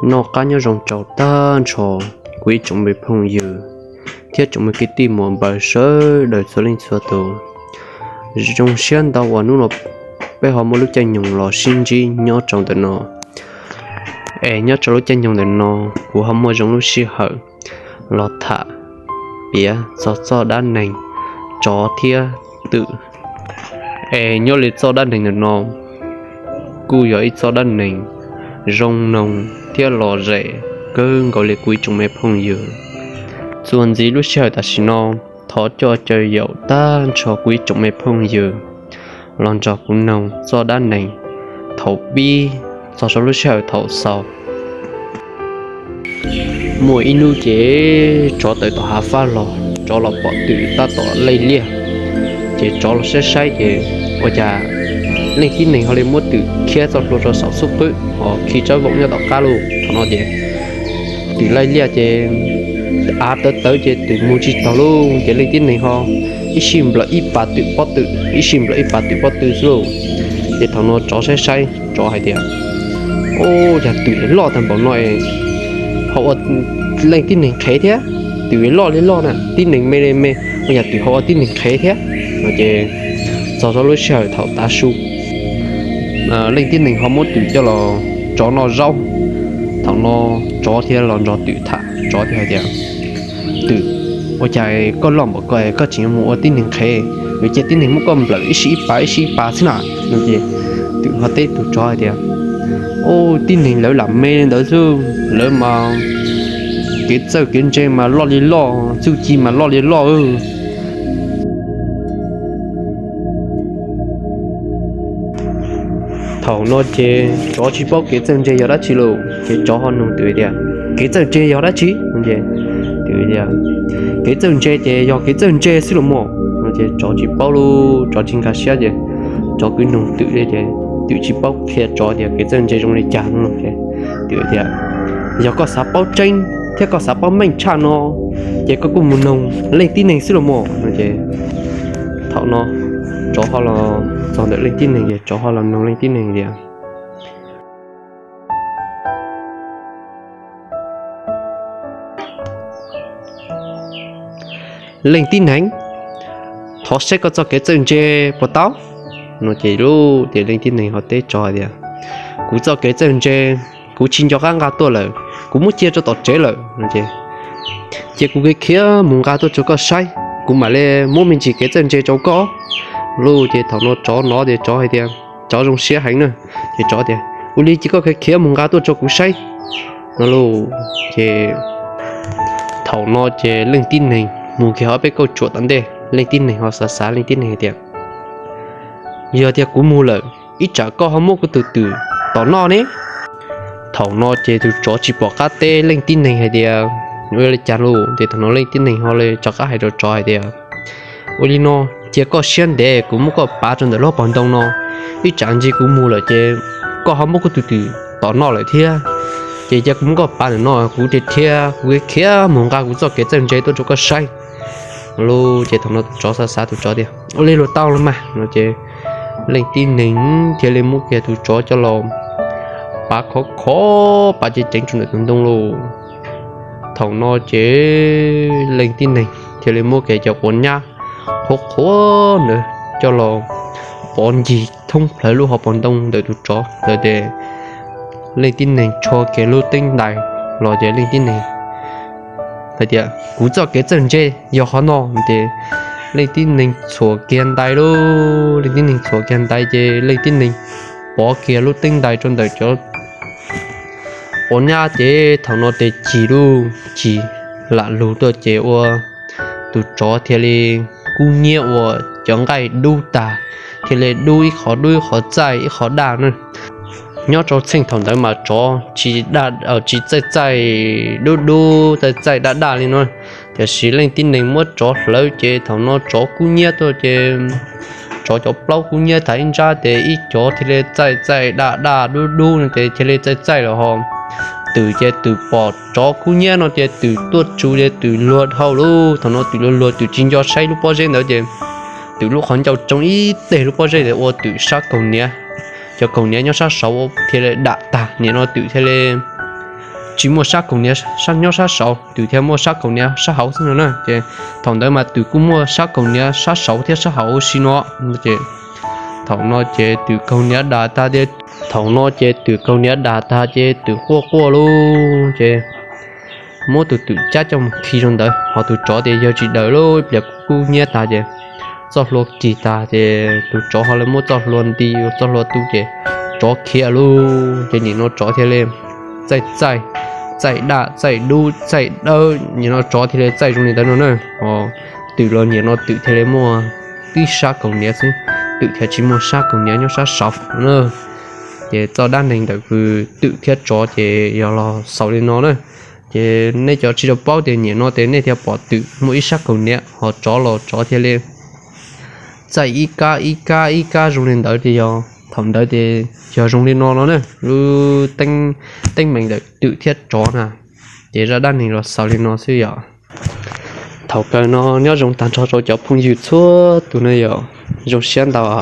Noj qab nyob zoo rau tag nrho kuv ib tsoom me phooj ywg thiab tsoom me kwv tij muam npawg sawv daws txhua leej txhua tus. Zoo siab ntau uas hnub no peb ho muaj lub caij nyoog los sib ntsib nyob rau ntawm no. Es nyob rau lub caij nyoog ntawm no kuv ho muaj zoo lub sij hawm los tham piav txog txoj dab neeg tsov thiab twm. Es nyob li txoj dab neeg ntawm no kuj yog ib txoj dab neeg zoo noog thiab lom zem kawg nkaus li kuv ib tsoom me phooj ywg. Txuas ntxiv lub sij hawm tam sim no, thov coj caw yaum tag nrho kuv ib tsoom me phooj ywg los nrog kuv noog txoj dab neeg thaum pib txog rau lub sij hawm thaum xaus. Muaj ib hnub ces tsov tawm tom hav fab los, tsov los pom twm tab tom laij liaj. Ces tsov los saib saib ces ua cas leej tib neeg ho li muab twm khiav txoj hlua rau saum xub qwb ho khi tsawb voom nyob tom qab lauj. Thaum no ces twm laij liaj ces av tawv tawv ces twm mus tsis taus lauj. Ces leej tib neeg ho ib sij nplawm ib pas twm pob tw, ib sij nplawm ib pas twm pob tw xwb lauj. Ces thaum no tsov saib saib tsov hais tias, Ua cas twm loj tag npaum no ho ua leej tib neeg qhev thiab? Twm loj li loj na, tib neeg me li me, ua cas twm ho ua tib neeg qhev thiab? No ces txog rau lub sij hawm thaum tav su, leej tib neeg ho muab twm coj los tsov noj zaub. Thaum no tsov thiaj los nrog twm tham, tsov thiaj hais tias, Twm, ua cas koj loj npaum ko koj tseem yuav mus ua tib neeg qhev? Yuav cia tib neeg muab koj nplawm ib sij ib pas ib sij ib pas xwb na. No ces twm ho teb tus tsov hais tias, Ua tib neeg lawv lam me li ntawd xwb, lawv mas kev txawj kev ntse mas loj li loj, txuj ci mas loj li loj. Thaum no ces tsov tsis paub kev txawj ntse yog dab tsi lauj, ces tsov ho nug twm tias, Kev txawj ntse yog dab tsi? Kev txawj ntse ces yog kev txawj ntse xwb los mas. No ces tsov tsis paub lauj, tsov tsis nkag siab ces tsov kwv nug twm li ces twm tsis paub qhia tsov tias kev txawj ntse zoo li cas no. Twm tias, Yog koj xav paub tseeb thiab koj xav paub meej tshaj no ces koj kuj mus nug leej tib neeg xwb los mas. No ces thaum no tsov ho los txog ntawm leej tib neeg ces tsov ho los nug leej tib neeg tias, Leej tib neeg, thov saib koj txoj kev txawj ntse puas tau? No ces lub ces leej tib neeg ho teb tsov tias, Kuv txoj kev txawj ntse, kuv tsis nco qab nqa tuaj lawm, kuv muab cia rau tom tsev lawm. Cia kuv khiav khiav mus nqa tuaj rau koj saib, kuv mam li muab me ntsis kev txawj ntse rau koj. Lub ces thaum no tsov hnov ces tsov hais tias, tsov zoo siab heev na, ces tsov tias, Ua li ces koj khiav khiav mus nqa tuaj rau kuv saib. No ces thaum no ces leej tib neeg mus kiag ob peb kauj tsuam tom ntej, leej tib neeg ho xav xav, leej tib neeg hais tias, Yog tias kuv mus lawm, ib tsam koj ho muab kuv tus twm tom noj ne. Thaum no ces tus tsov tsis pom qab teb leej tib neeg hais tias, Ua li cas lauj? Ces thaum no leej tib neeg ho li rov qab hais rau tsov hais tias, Ua li no, cia koj siab ntev, kuv muab koj pav rau ntawm lub pov ntoo no, ib tsam ntsis kuv mus lawm ces koj ho muab kuv tus twm tom noj lawm thiab. Ces cia kuv muab koj pav ntawm no, kuv thiaj thiab kuv khiav mus nqa kuv txoj kev txawj ntse tuaj rau koj saib. Lub ces thaum no tus tsov xav xav, tus tsov tias, Ua li los tau los mas. No ces leej tib neeg thiaj li muab kiag tus tsov coj los pav khov khov, pav ceev ceev rau ntawm tus ntoo lauj. Thaum no ces leej tib neeg thiaj li muab kiag cov quav nyab qhuav qhuav ntawd coj los pov ncig thoob plaws lub hauv paus ntoo ntawm tus tsov ntawd ces leej tib neeg tshuab kiag lub teeb ntais los ces leej tib neeg hais tias, Kuv txoj kev txawj ntse yog qhov no. Ces leej tib neeg txhuam kiag ntais lauj, leej tib neeg txhuam kiag ntais ces leej tib neeg pov kiag lub teeb ntais rau ntawm cov quav nyab ces thaum no ces cig lauj, cig lam lug tuaj ces ua tus tsov thiaj li kub hnyiab ua cov nqaij dub tag, thiaj li dub ib qho dub ib qho txaij ib qho daj na. Nyob rau txheej thaum ntawd mas tsov tsis, tsis txaij txaij dub dub txaij txaij daj daj li no, tiam sis leej tib neeg muab tsov hlawv ces thaum no tsov kub hnyiab tuaj ces tsov cov plaub kub hnyiab tas ib nrab ces ib cov thiaj li txaij txaij daj daj dub dub no ces thiaj li txaij txaij los ho. Twm ces twm pom tsov kub hnyiab no ces twm tuaj tsu ces twm luag dhau lauj. Thaum no twm luag luag twm tsis nco saib lub pob zeb ntawd ces twm lub qhov ncauj tsoo ib teg lub pob zeb ntawd ua twm sab kaug hniav, cov kaug hniav nyob sab saud thiaj li dam tag. Nim no twm thiaj li tsis muaj sab kaus hniav nyob sab saud, twm thiaj muaj sab kaus hniav sab hauv xwb no na. Ces thaum ntawd mas twm kuj muaj sab kaus hniav sab saud thiab sab hauv ua si no. Ces thaum no ces twm kaus hniav das tag ces, thaum no ces twm kaus hniav das tag ces twm quaj quaj lauj. Ces muab tus twm cab coj mus khi rau ntawd, ho tus tsov tias yawg tsis daws lauj, ib pliag kuj hnyiab tag ces txoj hlua kis tag ces tus tsov ho li muab txoj hlua nti, txoj hlua tu ces tsov khiav lauj. Ces nim no tsov thiaj li txaij txaij, txaij daj txaij dub txaij dawb, nim no tsov thiaj li txaij zoo li ntawd no na. Ho twm los nim no twm thiaj li muaj tib sab kaus hniav xwb, twm thiaj tsis muaj sab kaus hniav nyob sab saud no na. Ces txoj dab neeg ntawm kws twm thiab tsov ces yog los xaus li no na. Ces nej cov tsis tau paub tias nim no ces nej thiaj pom twm muaj ib sab kaus hniav, ho tsov los tsov thiaj li txaij ib kab ib kab ib kab zoo li ntawd ces yog thaum ntawd ces yog zoo li no no na. Lub teeb meem ntawm twm thiab tsov na, ces zaj dab neeg los xaus li no xwb yom. Thaum kawg no nyob zoo tag nrho rau cov phooj ywg txhua tus na yom, zoo siab ntau.